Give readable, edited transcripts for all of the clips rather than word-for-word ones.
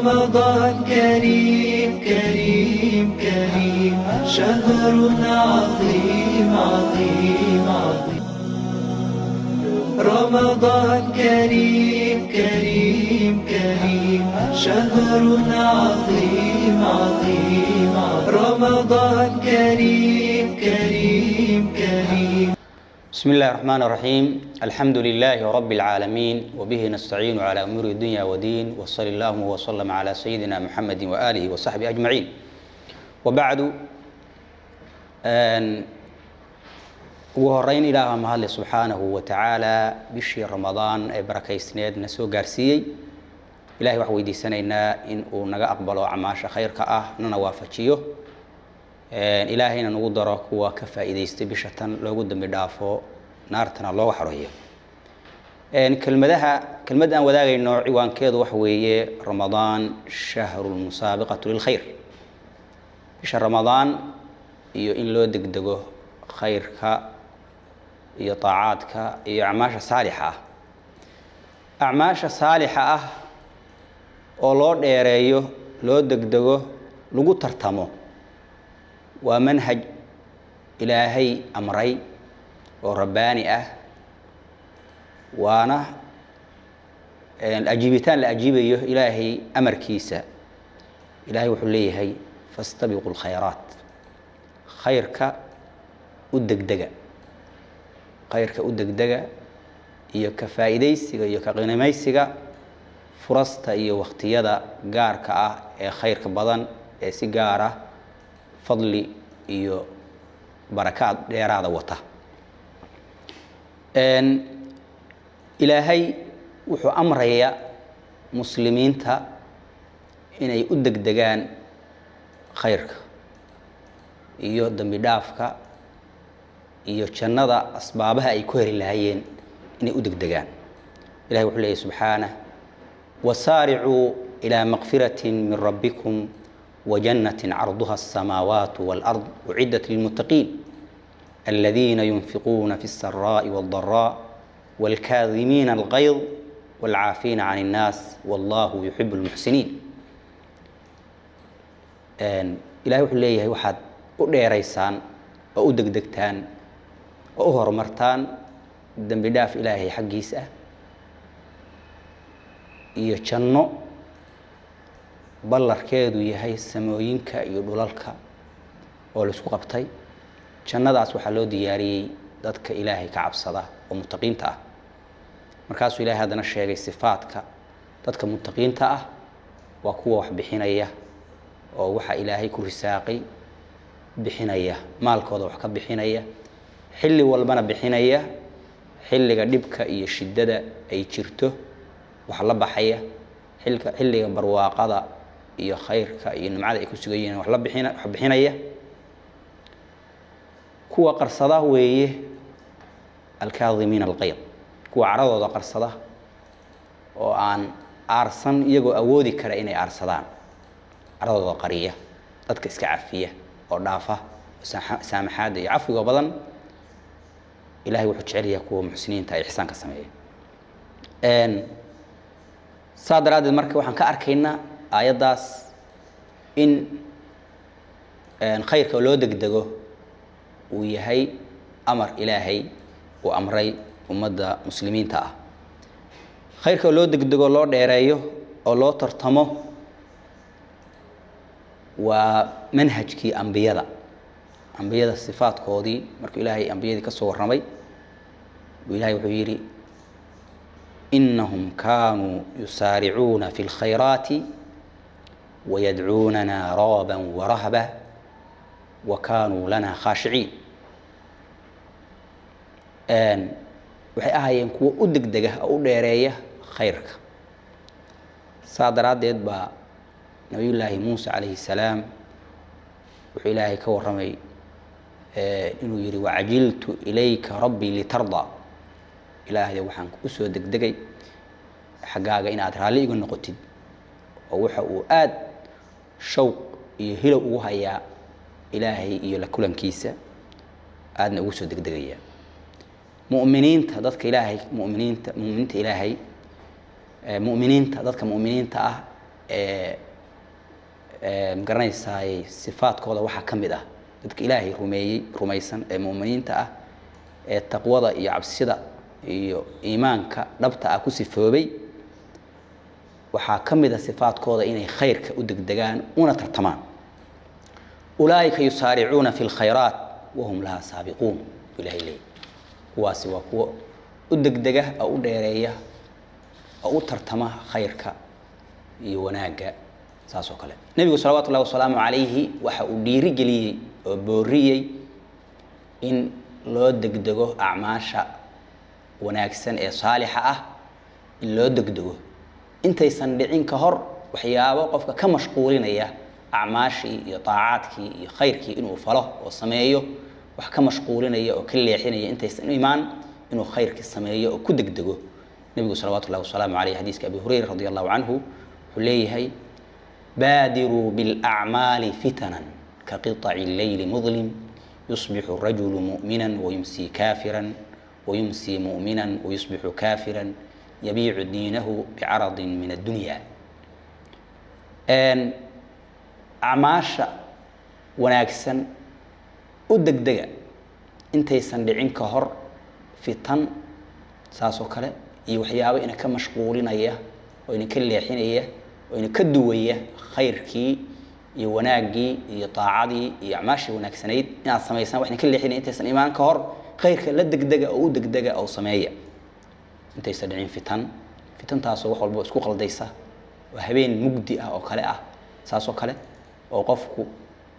رمضان كريم كريم كريم، شهر عظيم عظيم عظيم. رمضان كريم كريم كريم، شهر عظيم عظيم. رمضان كريم كريم كريم. بسم الله الرحمن الرحيم، الحمد لله رب العالمين، وبه نستعين على أمور الدنيا ودين، وصلى الله وسلم على سيدنا محمد وآله وصحبه أجمعين، وبعد. Ugu horeyn, Ilaaha mahadle subxaanahu wa tacaala, bishii Ramadaan ee barakaysneed na soo gaarsiiyey. Ilahay waxaan weydiisanaynaa in uu naga aqbalo acmaasha khayrka ah, nana waafajiyo, Ilaahayna nagu daro kuwa ka faa'iidaystay bisha tan, loogu dambi dhaafo, naartana looga xaroeyo. Kelmadaha, kelmadda aan wadaagayno ciwaankeedu waxa weeye "Ramadaan shahru lmusaabiqatu lilkhayr", bisha Ramadaan iyo in loo degdego khayrka iyo taacaadka iyo acmaasha saalixa ah, acmaasha saalixa ah oo loo dheereeyo, loo degdego, lagu tartamo. Waa manhaj Ilaahay amray oo rabbaani ah, waana ajiibitaan la ajiibayo Ilaahay amarkiisa. Ilahay wuxuu leeyahay: "Fastabiqu lkhayraat", khayrka u degdega, khayrka u degdega iyo ka faa'iidaysiga iyo ka qiimaysiga furasta iyo waktiyada gaarka ah ee khayrka badan ee si gaara fadli iyo barakaad dheeraada wata. Ilaahay wuxuu amrayaa muslimiinta inay u degdegaan khayrka iyo dambi dhaafka iyo jannada, asbaabaha ay ku heli lahaayeen inay u degdegaan. Ilahay wuxuu leeyahy subxaanah: "Wasaaricuu ilaa makfirati min rabbikum wajanati carduha asamaawaat walard uciddat lilmuttaqiin aladiina yunfiquuna fi اsaraaءi wاldaraa wاlkaadimiina algayd wاlcaafiina can الnaas wallahu yuxibu اlmuxsiniin." Ilahay wuxuu leeyahay: waxaad u dheeraysaan oo u degdegtaan oo u horumartaan dembi dhaaf Ilaahay xaggiis ah iyo janno ballarkeedu yahay samooyinka iyo dhulalka oo laisku qabtay. Jannadaas waxaa loo diyaariyey dadka Ilaahay ka cabsada oo mutaqiinta ah. Markaasuu Ilahay haddana sheegay sifaadka dadka mutaqiinta ah: waa kuwa wax bixinaya oo waxa Ilaahay ku risaaqay bixinaya, maalkooda wax ka bixinaya, xilli walbana bixinaya, xilliga dhibka iyo shiddada ay jirto wax la baxaya, xilka xilliga barwaaqada iyo khayrka iyo nimcada ay ku sugan yihiin wax la bixina, wax bixinaya. Kuwa qarsada weeye, alkaadimiina alqayd, kuwa caradooda qarsada oo aan aarsan iyagoo awoodi kara inay aarsadaan, caradooda qariya, dadka iska cafiya oo dhaafa, saamaxaadda iyo cafiga badan. Ilahay wuxuu jecel yahay kuwa muxsiniinta ay ixsaanka sameeya. Saa daraaddeed marka waxaan ka arkaynaa aayaddaas in khayrka loo degdego uu yahay amar Ilaahay uu amray ummadda muslimiinta ah. Khayrka loo degdego, loo dheereeyo oo loo tartamo waa manhajkii ambiyada, ambiyada sifaadkoodii. Markuu Ilaahay ambiyadii ka soo warramay buu Ilahay wuxuu yidhi: "Inahum kaanuu yusaaricuuna fi اlkhayraati wayadcuunana ragba warahba wa kaanuu lana khaashiciin." Waxay ahaayeen kuwo u degdega oo u dheereeya khayrka. Saa daraaddeed baa Nabiyullaahi Muuse calayhi salaam wuxuu Ilaahay ka warramay inuu yihi: "Wacajiltu ilayka rabbii litardaa", Ilaahay, waxaan usoo degdegay xaggaaga inaad raalli iga noqotid. Oo waxa uu aada shawq iyo hilow ugu hayaa Ilaahay iyo la kulankiisa, aadna ugu soo degdegaya. Mu'miniinta, dadka Ilaahay, muminiinta, muminiinta Ilaahay, muminiinta, dadka mu'miniinta ah. Ee magaranaysaay sifaadkooda waxaa ka mid ah dadka Ilaahay rumeeyey, rumaysan ee mu'miniinta ah, ee taqwada iyo cabsida iyo iimaanka dhabta ah ku sifoobay. Waxaa ka mid a sifaadkooda inay khayrka u degdegaan una tartamaan. Ulaaika yusaaricuuna fi lkhayraat wahum lahaa saabiquun, buu Ilahay leeyay. Kuwaasi waa kuwa u degdega oo u dheereeya oo u tartama khayrka iyo wanaagga. Saas oo kale Nebigu salawaatu ullahi wasalaamu calayhi waxa uu dhiirigeliyey oo booriyey in loo degdego acmaasha wanaagsan ee saalixa ah, in loo degdego intaysan dhicin ka hor waxyaabo qofka ka mashquulinaya acmaashii iyo taacaadkii iyo khayrkii inuu falo oo sameeyo, wax ka mashquulinaya oo ka leexinaya intaysan imaan, inuu khayrkii sameeyo oo ku degdego. Nebigu salawaatu ullahi wasalaamu caleyh xadiiska Abi Hurayra radi allahu canhu wuxuu leeyahay: baadiruu bilacmaali fitanan ka qiطaci leyli mudlim, yusbixu rajulu mu'mina wayumsii kaafiran, wayumsii mu'mina wayusbixu kaafiran, yabiicu diinahu bicaradin min addunya. Acmaasha wanaagsan u degdega intaysan dhicin ka hor fitan, saas oo kale, iyo waxyaabo ina ka mashquulinaya oo ina ka leexinaya oo ina ka duwaya khayrkii iyo wanaaggii iyo taacadii iyo acmaashii wanaagsanayd inaad samaysaan. Wax ina ka leexinaya intaysan imaan ka hor, khayrka la degdega oo u degdega oo sameeya intaysan dhicin fitan, fitantaasoo wax walba isku qaldaysa oo habeen mugdi ah oo kale ah, saas oo kale, oo qofku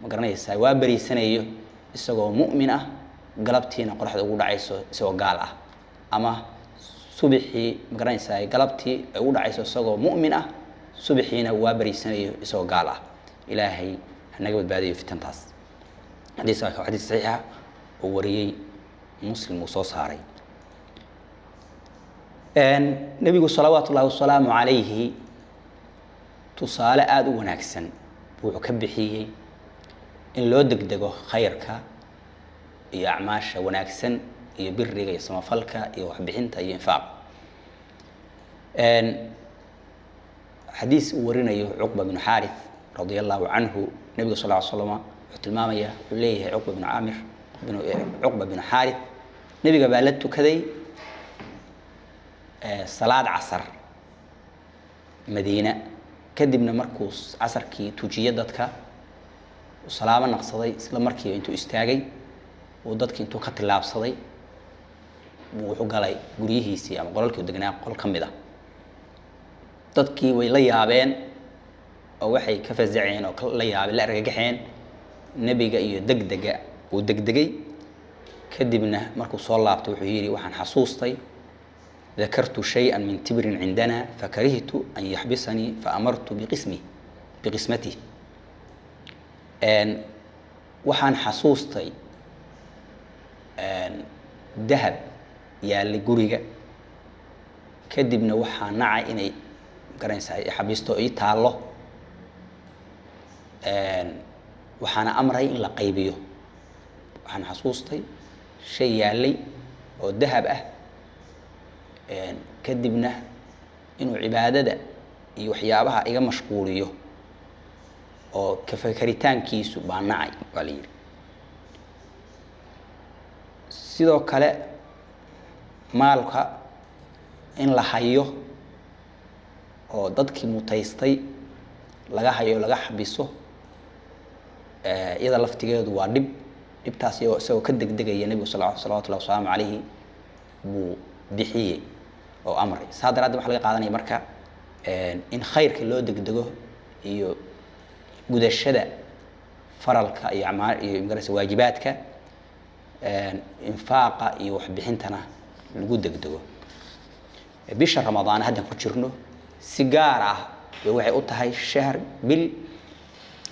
ma garanaysaa waa beriisanayo isagoo mu'min ah, galabtiina qoraxda ugu dhacayso isagoo gaal ah, ama subixii ma garanaysaa galabtii ay ugu dhacayso isagoo mu'min ah, subixiina waa beriisanayo isagoo gaal ah. Ilaahay hanaga badbaadiyo fitantaas. Xadiis waa xadiis saxiixa oo wariyey Muslim uu soo saaray. Nebigu salawaatu ullahi wasalaamu calayhi tusaale aada u wanaagsan wuxuu ka bixiyey in loo degdego khayrka iyo acmaasha wanaagsan iyo biriga iyo samafalka iyo waxbixinta iyo infaaq. Xadiis uu warinayo Cuqba binu Xaarith radia allahu canhu, nebiga sal ly slama wuxuu tilmaamaya, wuxuu leeyahay Cuqba binu Caamir, Cuqba binu Xaarith, nebiga baa la tukaday salaad casar Madiina. Kadibna markuu casarkii tujiye dadka salaamo naqsaday, isla markiiba intuu istaagay uu dadkii intuu ka tillaabsaday buu wuxuu galay guryihiisii ama qolalkii u degnaa qol ka mid ah. Dadkii way la yaabeen oo waxay ka fasaceen oo la yaabeen, la argagaxeen nebiga iyo degdega uu degdegay. Kadibna markuu soo laabtay wuxuu yidhi: waxaan xasuustay, dakartu shayئa min tibrin cindana fakarihtu an yaxbisanii faamartu biqismi biqismatih. Waxaan xasuustay dahab yaallay guriga, kadibna waxaa nacay inay garanaysaa xabiisto ii taallo, waxaana amray in la qaybiyo. Waxaan xasuustay shay yaallay oo dahab ah, kadibna inuu cibaadada iyo waxyaabaha iga mashquuliyo oo kafakaritaankiisu baa nacay, waa la yidhi. Sidoo kale maalka in la hayo oo dadkii mutaystay laga hayo, laga xabiso, iyada laftigeedu waa dhib. Dhibtaas iyagoo isagoo ka degdegaya nebigu salawatullahi wasalaamu calayhi buu bixiyey oo amray. Saa daraaddeed waxa laga qaadanaya marka in khayrka loo degdego iyo gudashada faralka iyo amaa iyo magaraysa waajibaadka, infaaqa iyo waxbixintana lagu degdego. Bisha Ramadaan haddan ku jirno si gaar ah bay waxay u tahay shahr bil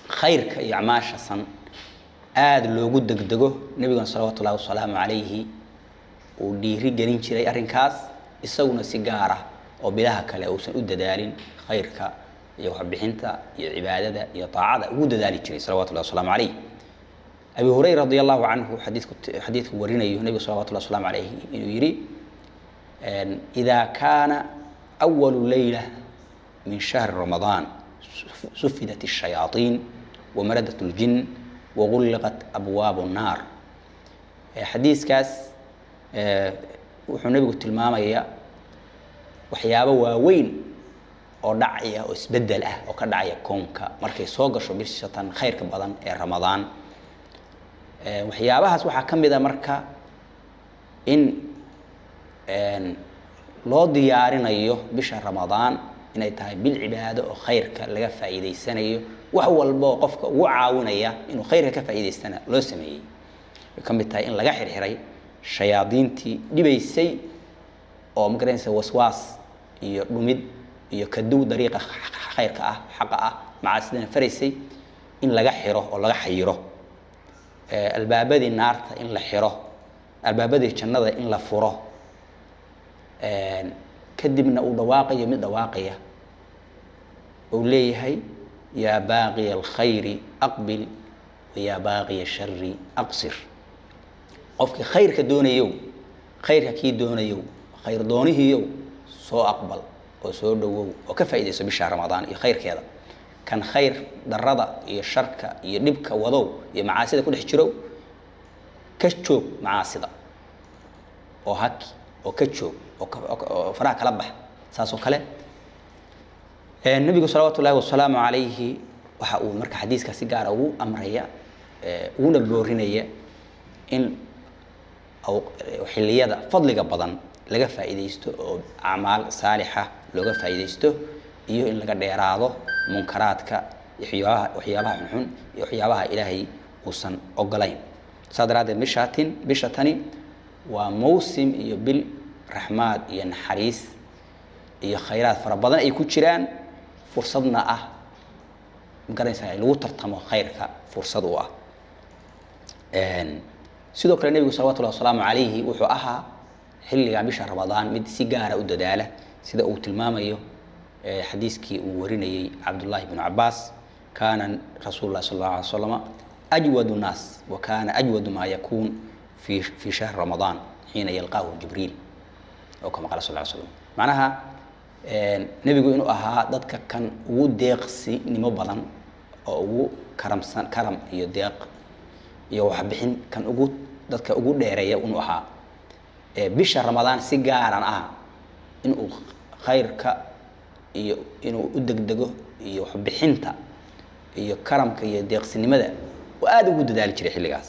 khayrka iyo acmaasha san aada loogu degdego. Nebiguna salawaatu ullahi wasalaamu calayhi uu dhiiri gelin jiray arrinkaas, isaguna si gaar ah oo bilaha kale uusan u dadaalin khayrka iyo waxbixinta iyo cibaadada iyo taacada ugu dadaali jiray salawatullahi wasalaamu calayh. Abi Hurayra radi allahu canhu xadiidku warinayo nebigu salawatullahi wasalaamu calayhi inuu yidhi: idaa kaana awalu leyla min shahri Ramadaan Sufidat الshayaaطiin wamaradat اljin wagulliqat abwaabu الnaar. Xadiiskaas wuxuu nebigu tilmaamaya waxyaabo waaweyn oo dhacaya oo isbedel ah oo ka dhacaya koonka markay soo gasho bisha tan khayrka badan ee Ramadaan. Waxyaabahaas waxaa ka mid a marka in loo diyaarinayo bisha Ramadaan inay tahay bil cibaado oo khayrka laga faa'iidaysanayo, wax walba oo qofka ugu caawinaya inuu khayrka ka faa'iidaystana loo sameeyey. Way ka mid tahay in laga xirxiray shayaadiintii dhibaysay oo magaranaysa waswaas iyo dhumid iyo kaduw dariiqa khayrka ah, xaqa ah, macaasidana faraysay, in laga xiro oo laga xayiro. Albaabadii naarta in la xiro, albaabadii jannada in la furo, kadibna uu dhawaaqayo mid dhawaaqaya uu leeyahay: yaa baaqiya alkhayri aqbil, wayaa baaqiya ashari aqsir. Qofkii khayrka doonayow, khayrka kii doonayow, khayr doonihiiyow, soo aqbal oo soo dhawow oo ka faa'iidayso bisha Ramadaan iyo khayrkeeda. Kan khayr darada iyo sharka iyo dhibka wadow iyo macaasida ku dhex jirow, ka joog macaasida oo haki oo ka joog oo faraha kala bax. Saas oo kale nabigu salawaatu ullahi wasalaamu calayhi waxa uu marka xadiiska si gaara ugu amraya, uguna boorinaya in xilliyada fadliga badan laga faa'iidaysto oo acmaal saalixa looga faa'iidaysto, iyo in laga dheeraado munkaraadka, waxyaabaha xunxun iyo waxyaabaha Ilaahay uusan ogolayn. Saas daraaddeed bishatin bisha tani waa mawsim iyo bil raxmaad iyo naxariis iyo khayraad fara badan ay ku jiraan, fursadna ah, magaranaysaa, lagu tartamo khayrka fursad u ah. Sidoo kale nebigu salawatullahi wasalaamu calayhi wuxuu ahaa xilligan bisha Ramadaan mid si gaara u dadaala, sida uu tilmaamayo xadiiskii uu warinayey Cabdullahi bnu Cabaas: kaana rasuulu llahi sal allahu alay slama ajwadu nnaas, wa kana ajwadu maa yakuun fi shahri Ramadaan xiina yalqaahu Jibriil, oo kama qala sal ly slam. Macnaha nebigu inuu ahaa dadka kan ugu deeqsinimo badan oo ugu karamsan, karam iyo deeq iyo waxbixin kan ugu dadka ugu dheereeya inuu ahaa, bisha Ramadaan si gaaran ah inuu khayrka iyo inuu u degdego iyo waxbixinta iyo karamka iyo deeqsinimada oo aada ugu dadaali jiray xilligaas.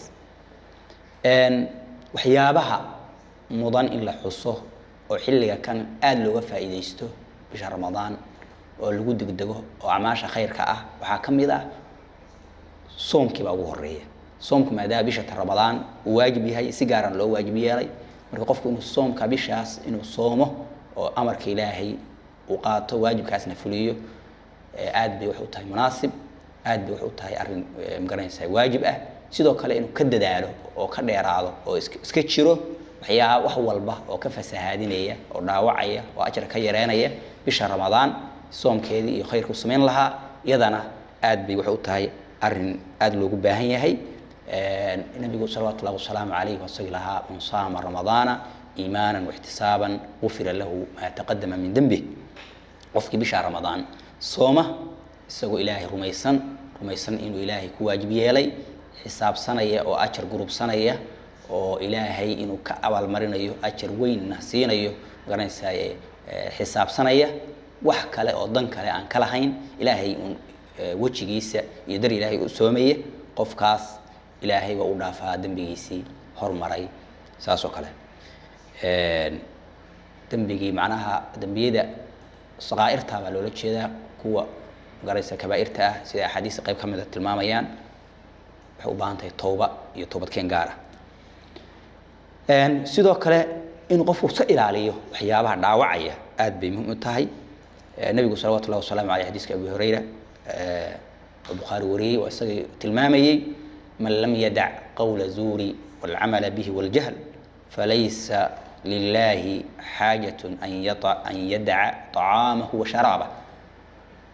Waxyaabaha mudan in la xuso oo xilliga kan aada looga faa'iidaysto bisha Ramadaan oo lagu degdego oo acmaasha khayrka ah waxaa ka mid ah soomkii baa ugu horeeya. Soomku maadaama bisha Ramadaan uu waajib yahay, si gaaran loo waajib yeelay, marka qofku inuu soomka bishaas inuu soomo oo amarka Ilaahay uu qaato, waajibkaasna fuliyo, aad bay wax u tahay munaasib, aad bay wax u tahay arrin, magaranaysaa, waajib ah. Sidoo kale inuu ka dadaalo oo ka dheeraado oo iska jiro waxyaaba wax walba oo ka fasahaadinaya oo dhaawacaya oo ajar ka yareynaya bisha Ramadaan soomkeedii iyo khayrku samayn lahaa, iyadana aad bay waxay u tahay arrin aada loogu baahan yahay. Nabigu salawatu llahi wasalaamu calayh wasagi lahaa: man saama Ramadaana iimaanan waxtisaaban gufira lahu maa taqadama min dembih. Qofkii bisha Ramadaan sooma isagoo Ilaahay rumaysan, rumaysan inuu Ilaahay ku waajib yeelay, xisaabsanaya oo ajar gurubsanaya oo Ilaahay inuu ka abaalmarinayo, ajar weynna siinayo, magaranaysaa, xisaabsanaya, wax kale oo dan kale aan ka lahayn, Ilaahay uun wejigiisa iyo dar Ilaahay u soomaya, qofkaas Ilaahay waa u dhaafaa dembigiisii hormaray. Saas oo kale dembigii, macnaha dembiyada saqaa'irta baa loola jeedaa, kuwa magaraysa kabaa'irta ah sida axaadiista qayb ka mida tilmaamayaan waxay u baahan tahay towba iyo toobadkeen gaar ah. Sidoo kale inuu qofku iska ilaaliyo waxyaabaha dhaawacaya aad bay muhiim u tahay. Nabigu salawatu llahi wasalaamu aleyh xadiiska Abu Hurayra oo Bukhaari wariyey oo isagii tilmaamayey: man lam yadac qawla zuuri walcamala bihi waljahl falaysa lilahi xaajat an yadaca طacaamahu wa sharaabah.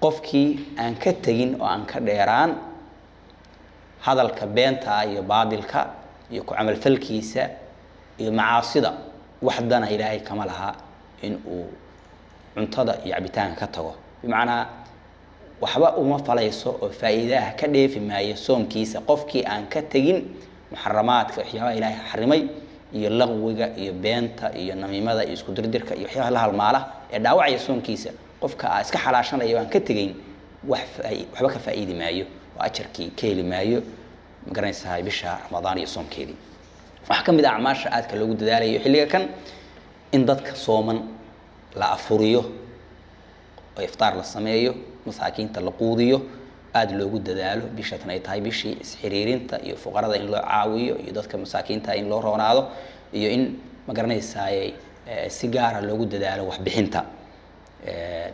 Qofkii aan ka tegin oo aan ka dheeraan hadalka beenta iyo baadilka iyo ku camalfalkiisa iyo macaasida, wax dana Ilaahay kama laha in uu cuntada iyo cabitaanka ka tago. Bimacnaa Waxba uma falayso oo faa'iidaha ka dheefi maayo soomkiisa qofkii aan ka tegin muxaramaadka, waxyaabaha Ilaahay xarimay, iyo laqwiga iyo beenta iyo namiimada iyo isku dirdirka iyo waxyaabaha la halmaala ee dhaawacaya soonkiisa. Qofka aa iska xalaashanaya aan ka tegayn, wax waxba ka faa'iidi maayo oo ajarkii ka heli maayo, ma garanaysaa, bisha Ramadaan iyo soomkeedii. Waxaa ka mid ah acmaasha aadka loogu dadaalayo xilliga kan in dadka sooman la afuriyo oo iftaar la sameeyo, masaakiinta la quudiyo, aada loogu dadaalo. Bishatan ay tahay bishii isxiriirinta iyo fuqarada in loo caawiyo iyo dadka masaakiinta in loo roonaado iyo in, ma garanaysaay, si gaara loogu dadaalo waxbixinta.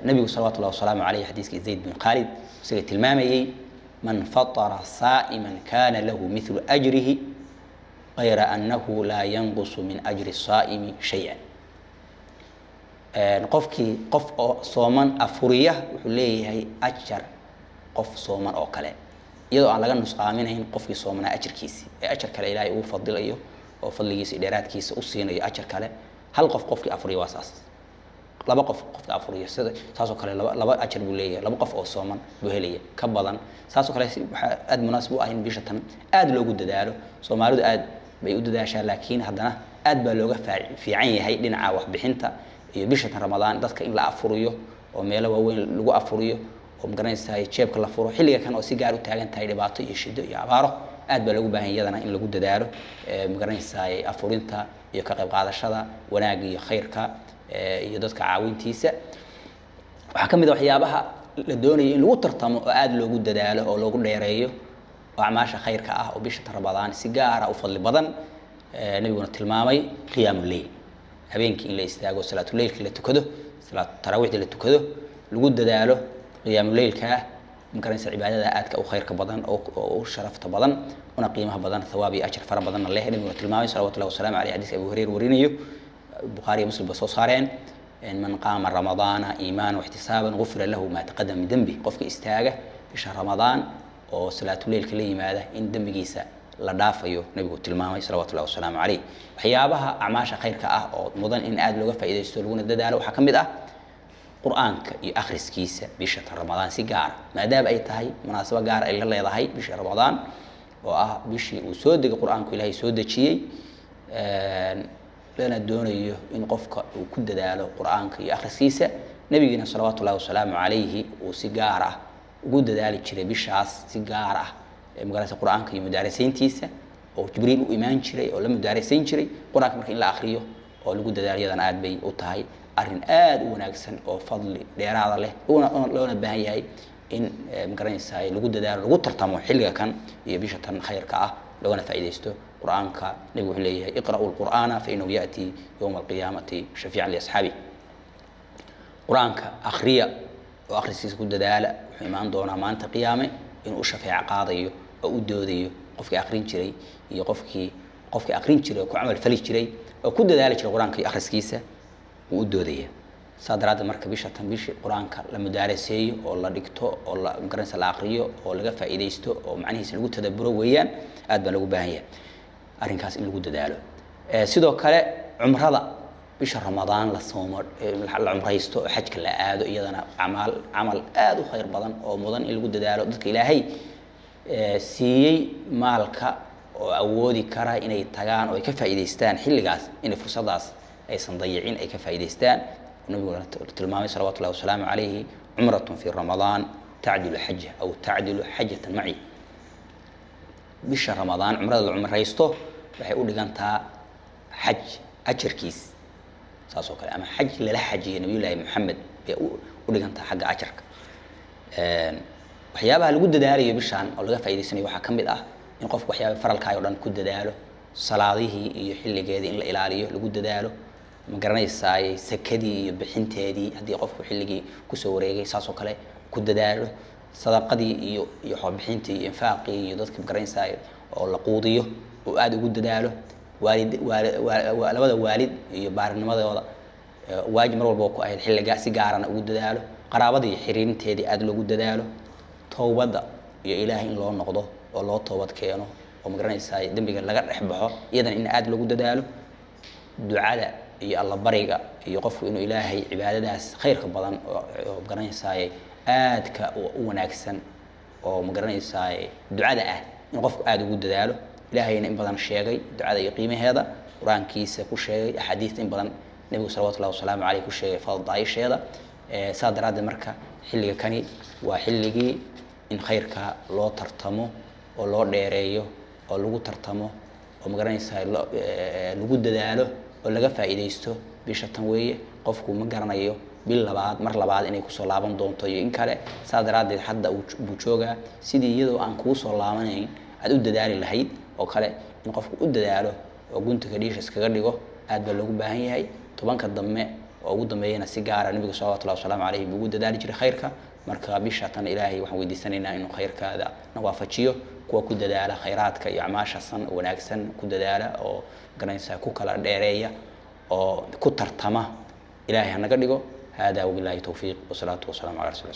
Nabigu salawatu llahi wasalaamu caleyh, xadiiskii Zayd bin Khaalid isaga tilmaamayey: "Man fatara saa'iman kana lahu mithlu ajrihi gayra annahu laa yanqusu min ajri saa'imi shay-an." Qofkii qof oo sooman afuriya wuxuu leeyahay ajar qof sooman oo kale, iyadoo aan laga nusqaaminayn qofkii soomanaa ajarkiisi, ee ajar kale Ilaahay ugu fadilayo oo fadligiisa iyo dheeraadkiisa u siinayo ajar kale. Hal qof qofkii afuriya waa saas, laba qof qofka afuriya sida saasoo kale laba ajar buu leeyahay, laba qof oo sooman buu helaya ka badan. Saasoo kale waxaa aada munaasib u ah in bisha tan aada loogu dadaalo. Soomaalidu aad bay u dadaashaa, laakiin haddana aad baa looga fiican yahay dhinaca waxbixinta iyo bisha tan Ramadaan dadka in la afuriyo oo meelo waaweyn lagu afuriyo oo, magaranaysaa, jeebka la furo xilliga kan oo si gaar u taagan tahay dhibaato iyo shido iyo abaaro. Aad baa loogu baahan iyadana in lagu dadaalo, magaranaysaa, afurinta iyo ka qayb qaadashada wanaagga iyo khayrka iyo dadka caawintiisa. Waxaa ka mid a waxyaabaha la doonayo in lagu tartamo oo aada loogu dadaalo oo loogu dheereeyo oo acmaasha khayrka ah oo bisha Ramadaan si gaara u fadli badan, nabiguna tilmaamay, qiyaamu leyl, habeenkii in la istaago, salaatuleylka la tukado, salaatu taraawiixda la tukado, lagu dadaalo qiyaamuleylka, magaranaysa, cibaadada aadka u khayrka badan oo u sharafta badan una qiimaha badan, thawaab iyo ajar fara badanna leh. Nabiguna tilmaamay salawatullahi wasalaamu caleyh, xadiiska Abu Hurayra warinayo, Bukhaari iyo Muslim ba soo saareen: "Man qaama Ramadaana iimaana waxtisaaban gufira lahu maa taqadama min dembi." Qofka istaaga bisha Ramadaan oo salaatuleylka la yimaada in dembigiisa la dhaafayo nabigu tilmaamay salawatullahi wasalaamu caleyh. Waxyaabaha acmaasha khayrka ah oo mudan in aada looga faa'iidaysto laguna dadaalo waxaa ka mid ah Qur-aanka iyo akhriskiisa bisha Ramadaan si gaara, maadaama ay tahay munaasabo gaara ay la leedahay bisha Ramadaan oo ah bishii uu soo degay Qur-aanku, Ilaahay soo dejiyey, lana doonayo in qofka uu ku dadaalo Qur-aanka iyo akhriskiisa. Nabigiina salawaatu ullahi wasalaamu calayhi uu si gaar ah ugu dadaali jiray bishaas si gaar ah, magaraysa, Qur-aanka iyo mudaarasayntiisa, oo Jibriil u imaan jiray oo la mudaarasayn jiray Qur-aanka. Marka in la akriyo oo lagu dadaalo iyadana aad bay u tahay arrin aada u wanaagsan oo fadli dheeraada leh, loona baahan yahay in, magaranaysaa, lagu dadaalo, lagu tartamo xilliga kan iyo bisha tan khayrka ah, loogana faa'iidaysto Qur-aanka. Nebigu wuxuu leeyahay: "Iqra'u lqur'aana fa inahu ya'ti yowma alqiyaamati shafiican liasxaabi." Qur-aanka akhriya oo akhriskiisa ku dadaala, wuxuu imaan doonaa maalinta qiyaame inuu u shafeeco qaadayo oo u doodayo qofkii akhrin jiray iyo qofkii akhrin jiray oo ku camal fali jiray oo ku dadaali jiray Qur-aanka iyo akhriskiisa wuu u doodaya. Saa daraaddeed marka bisha tan bishii Qur-aanka la mudaaraseeyo oo la dhigto oo la, magaranaysa, la akriyo oo laga faa'iidaysto oo macnihiisa lagu tadaburo weeyaan. Aad baa loogu baahan yahay arrinkaas in lagu dadaalo. Sidoo kale cumrada bisha Ramadaan la soomo, la cumraysto oo xajka la aado, iyadana amaal camal aada u khayr badan oo mudan in lagu dadaalo. Dadka Ilaahay siiyey maalka oo awoodi kara inay tagaan oo ay ka faa'iidaystaan xilligaas, inay fursadaas aysan dayicin, ay ka faa'iidaystaan. Nabigu tilmaamay salawatu llahi wasalaamu calayhi: "Cumratun fi Ramadaan tacdilu xaja aw tacdilu xajatan maci." Bisha Ramadaan cumrada la cumraysto waxay u dhigantaa xaj ajarkiis, saas oo kale, ama xaj lala xajiyo Nabiyullaahi Moxamed bay u dhigantaa xagga ajarka. Waxyaabaha lagu dadaalayo bishaan oo laga faa'idaysanayo waxaa ka mid ah in qofku waxyaaba faralkaay o dhan ku dadaalo, salaadihii iyo xilligeedii in la ilaaliyo lagu dadaalo, ma garanaysaay, sakadii iyo bixinteedii haddii qofku xilligii kusoo wareegay saas oo kale ku dadaalo, sadaqadii iyo xoobixintii iyo infaaqii iyo dadka, ma garanaysaay, oo la quudiyo oo aada ugu dadaalo, waalid labada waalid iyo baarinimadooda waajib mar walba ku ahayd xilligaa si gaarana ugu dadaalo, qaraabadii iyo xiriirinteedii aada loogu dadaalo, towbadda iyo Ilaahay in loo noqdo oo loo toobad keeno oo, magaranaysaa, dembiga laga dhex baxo, iyadana in aada loogu dadaalo, ducada iyo allabariga iyo qofku inuu Ilaahay cibaadadaas khayrka badan oo, magaranaysaay, Aadka u wanaagsan oo ma garanaysaa ducada ah in qofku aada ugu dadaalo. Ilaahayna in badan sheegay ducada iyo qiimaheeda, Qur-aankiisa ku sheegay, axaadiista in badan Nebigu salawatullahi wasalaamu caleyh ku sheegay fadaaisheeda. Saa daraaddeed marka xilliga kani waa xilligii in khayrka loo tartamo oo loo dheereeyo oo lagu tartamo oo ma garanaysaa lagu dadaalo oo laga faa'iidaysto bisha tan weeye. Qofku ma garanayo bil labaad, mar labaad inay kusoo laaban doonto iyo in kale. Saa daraaddeed hadda buu joogaa sidii iyadoo aan kugu soo laabanayn aada u dadaali lahayd oo kale in qofku u dadaalo oo guntiga dhiisha iskaga dhigo aad baa loogu baahan yahay. 10-ka dambe oo ugu dambeeyana si gaara Nabigu salawatullahi wasalaamu caleyhi buu ugu dadaali jiray khayrka. Marka bisha tan Ilaahay waxaan weydiisanaynaa inuu khayrkaada na waafajiyo kuwa ku dadaala khayraadka iyo acmaasha san wanaagsan ku dadaala oo garanaysaa ku kala dheereeya oo ku tartama, Ilaahay hanaga dhigo. Hada wabillahi towfiiq, wasalaatu wasalaamu cala rasuli.